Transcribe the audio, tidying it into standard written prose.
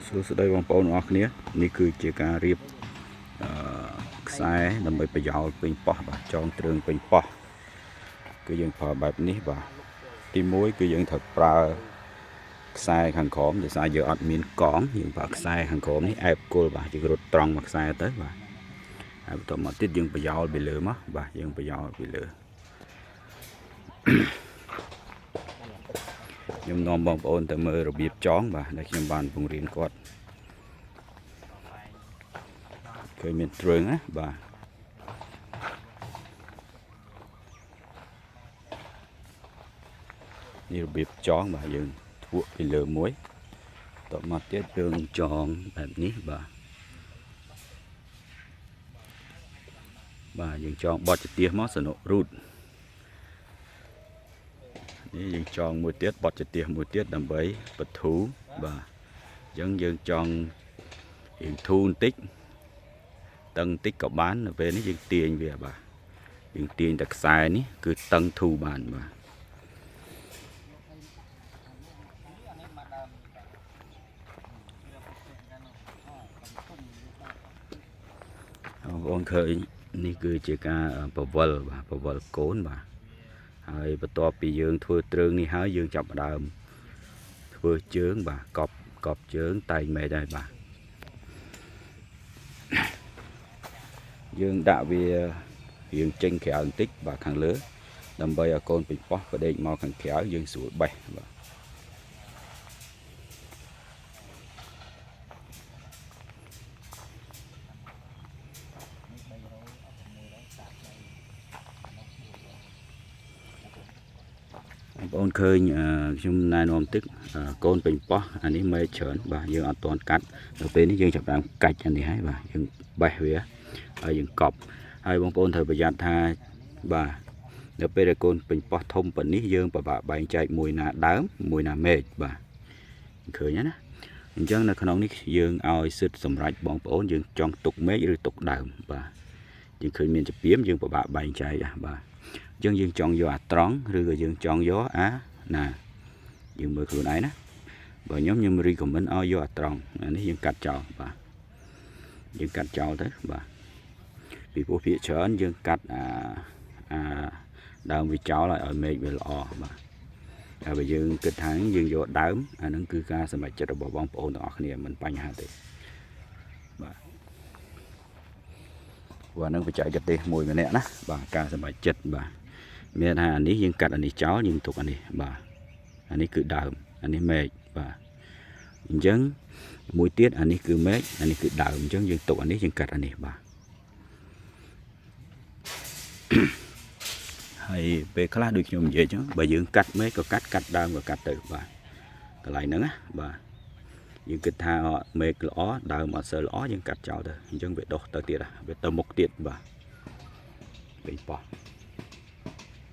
សួស្តីបងប្អូនទាំងអស់គ្នានេះគឺជាការរៀបអឺខ្សែដើម្បីប្រយោលពេញប៉ោះបាទចងទ្រើងពេញប៉ោះគឺយើងប្រើបែបនេះបាទទី1គឺយើងត្រូវប្រើខ្សែខាងក្រោមដោយសារយើងអត់មានកងយើងប្រើខ្សែខាងក្រោមនេះអែបគល់បាទយើងរត់ត្រង់មកខ្សែទៅបាទហើយបន្តមកទៀតយើងប្រយោលពីលើមកបាទយើងប្រយោលពីលើខ្ញុំនាំបងប្អូនទៅមើលរបៀបចងបាទដែលខ្ញុំបានបង្រៀនគាត់ឃើញមានទ្រើងណាបាទនេះរបៀបចងបាទយើងធ្វើពីលើមួយតមកទៀតយើងចងបែបនេះបាទបាទយើងចងបត់ចទៀសមកសនុរូតនេះយើងចងមួយទៀតបត់ចទៀសមួយទៀតដើម្បីបធូបាទអញ្ចឹងយើងចងរៀងធូរបន្តិចតឹងបន្តិចក៏បាននៅពេលនេះយើងទាញវាបាទយើងទាញតែខ្សែនេះគឺតឹងធូរបានបាទបងប្អូនឃើញនេះគឺជាការបវលបាទបវលកូនបាទហើយបន្ទាប់ពីយើងធ្វើទ្រើងនេះហើយយើងចាប់ផ្ដើមធ្វើជើងបាទកប់ជើងតែងមែកដែរបាទយើងដាក់វារៀងចេញក្រៅបន្តិចបាទខាងលើដើម្បីឲ្យកូនពេញប៉ោះបដេកមកខាងក្រៅយើងស្រួលបេះបាទបងប្អូនឃើញខ្ញុំណែនាំទឹកកូនពេញប៉ោះអានេះមែកច្រើនបាទយើងអត់ទាន់កាត់ដល់ពេលនេះយើងចាប់ផ្ដើមកាច់អានេះហើយបាទយើងបេះវាហើយយើងកប់ហើយបងប្អូនត្រូវប្រយ័ត្នថាបាទនៅពេលដែលកូនពេញប៉ោះធំប៉ុណ្នេះយើងពិបាកបែងចែកមួយណាដើមមួយណាមែកបាទឃើញណាអញ្ចឹងនៅក្នុងនេះយើងឲ្យសិទ្ធសម្រាប់បងប្អូនយើងចង់ទុកមែកឬទុកដើមបាទយើងឃើញមានចពៀមយើងពិបាកបែងចែកបាទអញ្ចឹងយើងចង់យកអាត្រង់ឬក៏យើងចង់យកអាណាយើងមើលខ្លួនឯងណាបើខ្ញុំ recommend ឲ្យយកអាត្រង់អានេះយើងកាត់ចោលបាទយើងកាត់ចោលទៅបាទពីព្រោះភាគច្រើនយើងកាត់អាដើមវាចោលឲ្យមែកវាល្អបាទតែបើយើងគិតថាយើងយកដើមអានឹងគឺការសម្រេចចិត្តរបស់បងប្អូនទាំងអស់គ្នាមិនបញ្ហាទេបាទព្រោះអានឹងបច្ចេកទេសមួយម្នាក់ណាបាទការសម្រេចចិត្តបាទមានថាអានេះយើងកាត់អានេះចោលយើងទុកអានេះបាទអានេះគឺដើមអានេះមែកបាទអញ្ចឹងមួយទៀតអានេះគឺមែកអានេះគឺដើមអញ្ចឹងយើងទុកអានេះយើងកាត់អានេះបាទហើយពេលខ្លះដូចខ្ញុំនិយាយចឹងបើយើងកាត់មែកក៏កាត់កាត់ដើមក៏កាត់ទៅបាទកន្លែងហ្នឹងណាបាទយើងគិតថាមែកល្អដើមអត់សូវល្អយើងកាត់ចោលទៅអញ្ចឹងវាដុះទៅទៀតវាទៅមុខទៀតបាទវិញប៉ោះ